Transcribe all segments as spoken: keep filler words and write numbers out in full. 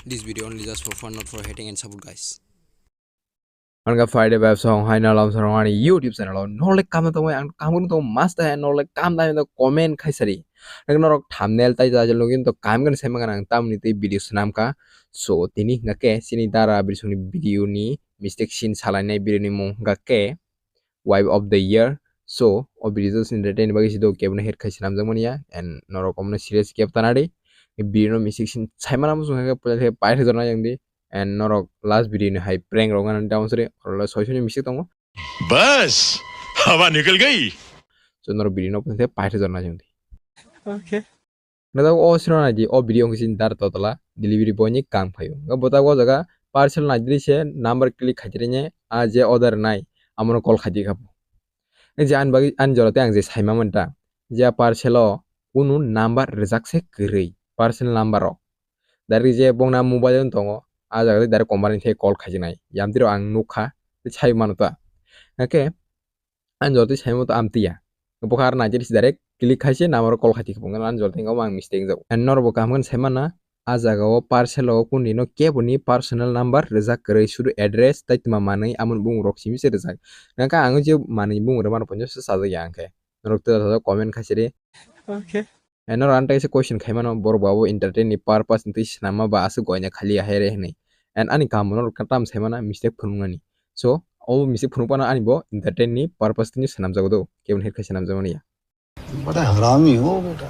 This video only just for fun, not for hating and support, guys. Ang kha Friday Vibes song hai nalam sarong ani YouTube channel o norle kam tong ang kam tong master hai norle kam dai to comment khai sari. Nang norok thumbnail tai jajal nugin to kam gan sai mangan ang tamni tei video swnam kha. So tini hingka ke chini dara bisuni video ni mistake sin salai nai video ni mung hingka ke wife of the year. So o video just entertain bagwi sido kebono hate khai swnam jak mani ya and norok omono serious kebo tanadi. Video no mistake sin sai mana musung hingka puja ke pai thajak nai yang di. And norok last video ni hai prank rok nang down sri orla soi soi ni mistake tongo. Bas, hawa nikal gayi. So norok video no puja ke pai thajak nai yang di. Okay. Nang o sino nai di o video wngkha chini dar totala delivery boy ni kang phaio. Nga bota o jaga parcel nai di se number click khai di ne a je order nai amono call khai di kha. Je an bagwi an jora te ang je saima manta je parcel o kunu number rijak se kwrwi parcel number o. Direct je bongna mobile wng tongo a jaga te direct company the call khai di nai. Yamtiro ang nukha sai mano ta. Hake An jotoi saimano to amtiya. Bokha ar nai direct click khai se number call khai di khe bongkha an jotoi wngkha ang mistake wngjago. And norok bo kaham khe saimana a jaga o parcel o kuni no kebo ni personal number rijak kwrwi sudu address tai tma manwi amoni bumung rok simi se rijak. Nangkha ang je manwi bumung rok mano ponjo se sajak ya hwnkhe. Norok tei comment khai siri. Okay. And norok ang teisa question khaimano borok bo abo entertain ni purpose ni twi swnamma ba aswk goina khali ya hai re hwnwi. And ani kaham norok tam saimana mistake phunuknani. So obo mistake phunukphano ani bo entertain ni purpose twi swnamjago do keboni hai khe swnamjakmani ya. Bada harami ho beta.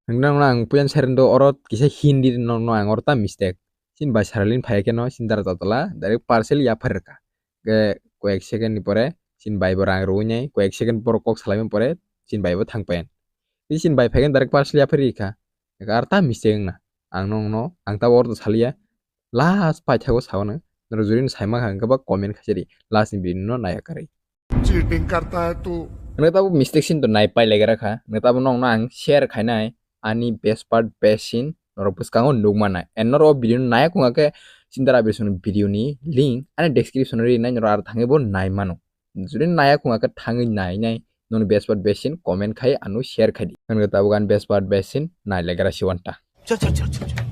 Nang nang puyan seren do oro kisa Hindi no no ang oro ta mistake. Sin bai saralin phai khe no sin dara totala direct parcel ya phar ka. Ke koyek second ni pore sin bai bo rang rwinai koyek second borok kok salaimani pore sin bai bo thang pen. Tei sin bai phai khe direct parcel ya phar kha. Ar ta mistake wngna. Ang no no ang ta oro saliya. Last paithago saono norok juri no saima kha hwnkhe ba comment khaisari last ni video no naiya karwi. Cheating karta hai tu. Nang ta bo mistake sin to nai pai legra kha. Nang ta bo nong no ang share khainai ani best part best scene norok bwskango nukmanai. And norok o video no naiya khunga khe chindara bisuni video ni link ani description o rinai norok ar thangwi bo nai mano. Judi naiya khunga khe thangwi nainai noni best part best scene comment khai ano share khai di. Nang ta bo ani best part best scene nai legra siwanta. Chal, chal, chal, chal, chal.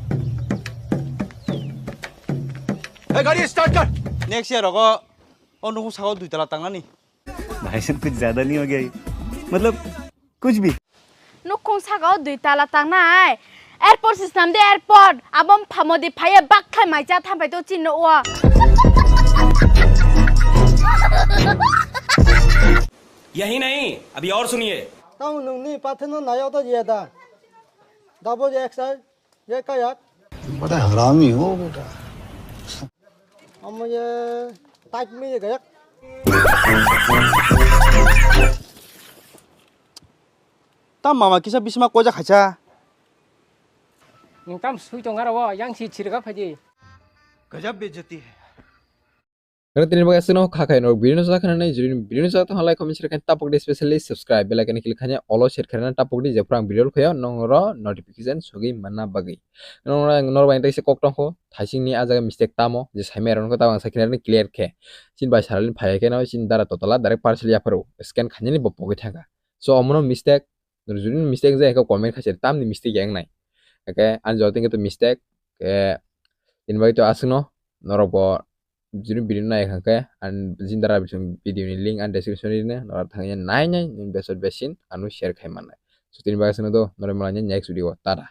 Hey, gari start kar. Next year rogo o nukhung sago dui tala tangnani. भाई साहब कुछ ज्यादा नहीं हो गया ये? मतलब कुछ भी. Nukhung sago dui tala tangnai. Airport se snam de airport. Abom phamo de phaye bak khai mai cha tham pai to chin no o. यही नहीं, अभी और सुनिए। Tamo nungni patheno nayo to ye da. Double X L. Ye kayak. Bada harami ho beta. Amo ye tak mi ye kayak. Tam mama kisa bisma koja khacha. Nung tam sui tong aro yang si chirga phaji. Gajab bejati hai. Nang tini bagwi aswkno kha khai norok video no chakha nai juri video no chakha like comment share khai tapok di specially subscribe bell icon click khai olo share khai tapok di jephru ang video khayo nong ro notification sogwi manna bagwi. Nong nor bai tei se kok tong kho thaising ni a jaga mistake tamo je sai mai rok tamo ang sai khe clear khe. Sin bai saralin phai khe no sin dara totala direct parcel yapharo scan khainani bo pogwi thangkha. So omono mistake Juni mistake jai khe comment khai se tamni mistake yang nai. Hake ani jora tingkhe to mistake ke tini bagwi to aswkno norok bo juni video nai kha khe ani jindara bising video ni link ani description ni rina norok thangya nai nai nini besot besin ano share khai mannai. So tini bagwi aswkno do norok malai next video o tata.